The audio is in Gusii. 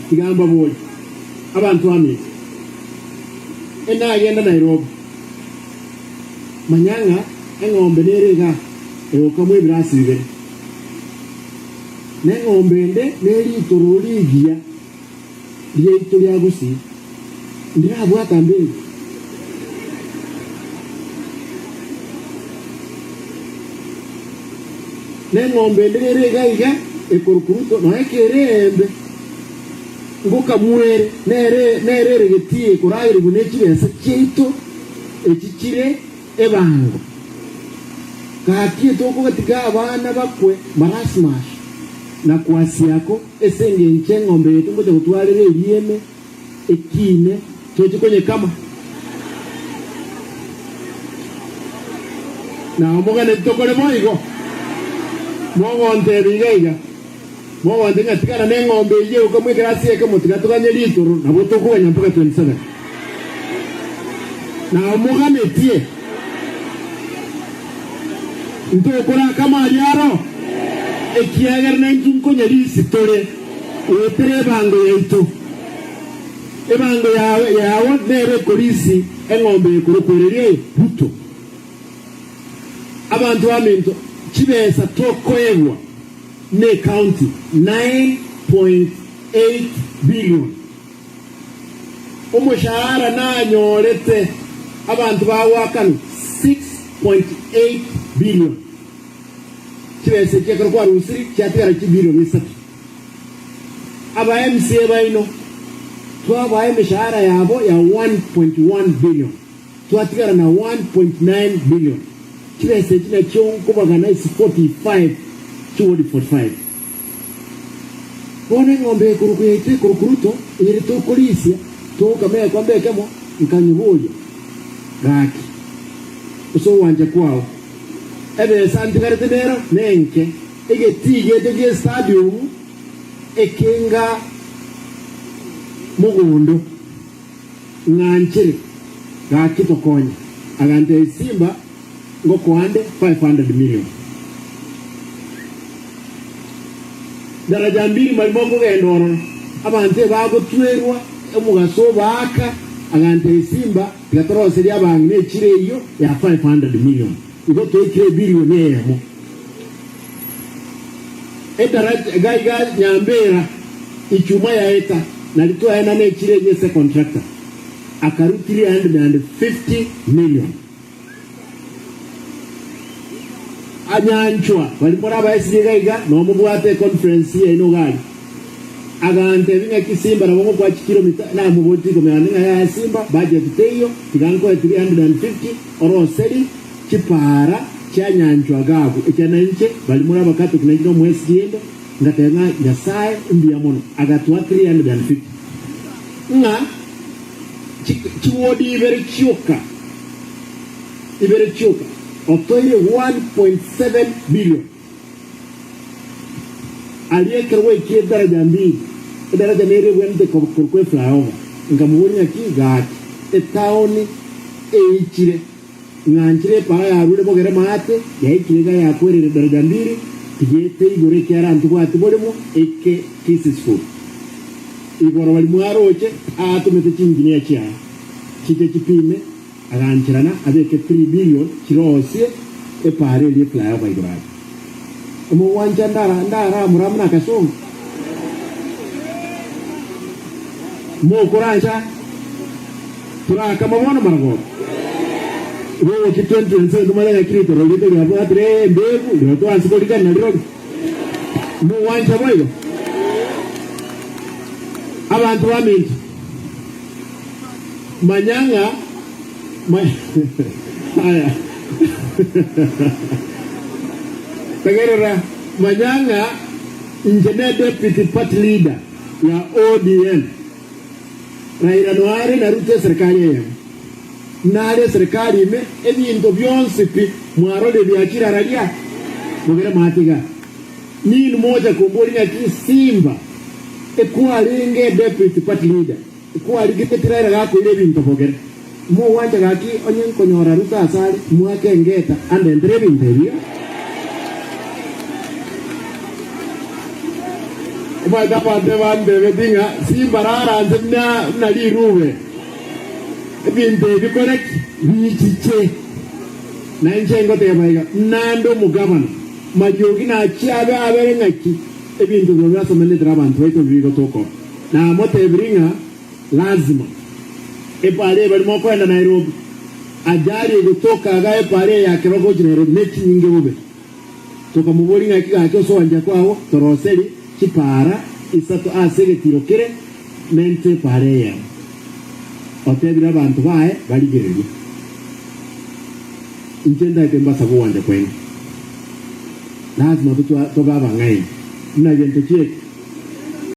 Tiga mbaborie, abanto baminto, enagenda Nairobi, manya ng'a eng'ombe nere igaa egokamwa ebirasi bibere, na eng'ombe ende neritororo rigiya riaito ria Gusii, ndirabwata mbegu. Na eng'ombe ende nere iga iga ekorokwa Ruto, nonya ekere eembe, ngokamwa ere, nere nere ere getii ekoragerigwa ne chibesa chiaito echi chire ebango. Gaki etokogatiga abana bakwe marasmash na kwasiako ase engencho eng'ombe yaito ngocha gotwarera erieme ekiine toche konyekama. Na omoganeti tokore boigo, mogontebia iga iga, mogontebia ng'a tigana neng'ombe eyio egokamwa ekerasi ekemo, tiga toganye ritoro, nabo tokoganya mpaka 27. Na omoganetie, ntokore akamo aria aro, ekiagera naintwe nkonya risi tore, goetera ebango yaito. Ebango yao nero ekorisia eng'ombe ekorokwa ereria eye, Ruto. Abanto baminto, chibesa tokoegwa necounty 9.8 billion. Omoshahara nanyorete abanto bagoakanwa 6.8 billion. Chibesa echi ekero kwarusiri chiatigara chibilioni isato. Aba MCA baino twabaa emeshahara yabo ya 1.1 billion, twatigara na 1.9 billion. Chibesa echi nachio nkobagana ase 45 chiwodi 45. Bono eng'ombe ekorokwa yaito ekorokwa Ruto eyere tokorisia togokama egekombe ekemo nkanyiboria, Gaki, ase ogwancha kwao ebesa ntigarete nero nenke. Egetii giaito gi'estadium ekenga mogondo, ng'anchere gaki tokonye. Agantebia Simba ngokoa nde 500 million. Daraja mbili marimo okogenda ororo, abanto ebagotwerwa omogaso obaaka, agantebia Simba tiga toroserie abang'ina echiro eyio ya 500 million. Igo toikire ebilioni eyemo. Edaraja iga iga Nyambera ichuma yaeta nari twaenana echiro eyio ase contractor akarua 350 million. Anyanchwa baria more abaesiri iga iga nomobwate econference yaino iga aria. Agantebia ng'aki Simba nabo ngokoa chikilomita namobotie ikomi naende ng'a yaya Simba budget teiyo tiga nkoe 350 Oroseri chipaara chianyanchwa agabu, ekiagera nainche baria more Abakatoliki nainche nomoesiri ende, ngateba ng'a Nyasae mbuya mono, agatoa 350 ng'a chiwodi ibere chioka, ibere chioka, otoire 1.7 billion. Aria ekero gwaikire edaraja mbili, edaraja nere ebwenerete korokwa eflyover, nkamoboria ng'aki gaki etaoni eichire, ng'anchire epara yarure bogere maate, yaikire iga yakwerire edaraja mbili, tigete igoro ekiara ntobwati borimo eke Kisii School. Igoro baria mwaroche aatomete chinginia chiaye chiche chipime Agancherana abeke 3 billion chirosie epaara eria eflyover igoro aria. Omogwancha ndara ndaramura amo na Kasongo? Mokorancha torakama bono maragoba? Bogokia 2027 tomanye ng'aki ritoro riaito riabwatire embegu rirorio twanse korigana rirorio. Mogwancha boigo? Abanto baminto. Manya ng'a aya tegerera, manya ng'a inche ne deputy party leader ya ODM. Raila noare na Ruto eserikari eyemo. Nare eserikari ime ebinto bionsi pi mwarorire biachire araria bogere mwatiga. Ninwe mocha komboria ng'aki Simba ekwarenge deputy party leader. Kwarigete Raila gakoira ebinto bogere. Mogwancha gaki onye nkonyora Ruto asare mwake engeta andentere ebinto ebio. Omanyete abanto ebantebeti ng'a simbarara nse buna buna rirube, ebinto ebi kore ki? Bichiche. Na inche ngoteba iga, Nande omogabana, mariogi nachie abe abere ng'aki ebinto biria biasomanetire abanto baito bigotokora. Namotebirie ng'a lazima epara eye barimo koenda Nairobi, ajali egotoka iga epara eye ya Keroka gochia Nairobi nechinyinge bobe. Tokamoboria ng'aki gaki osoancha kwao toroserie chipaara isato ase egetiro kere mente epaara eyemo. Otebire abanto baye barigererie. Inche ntaete mbasabe ogwancha kwaino. Lasima tobe abang'aini buna gento chieke.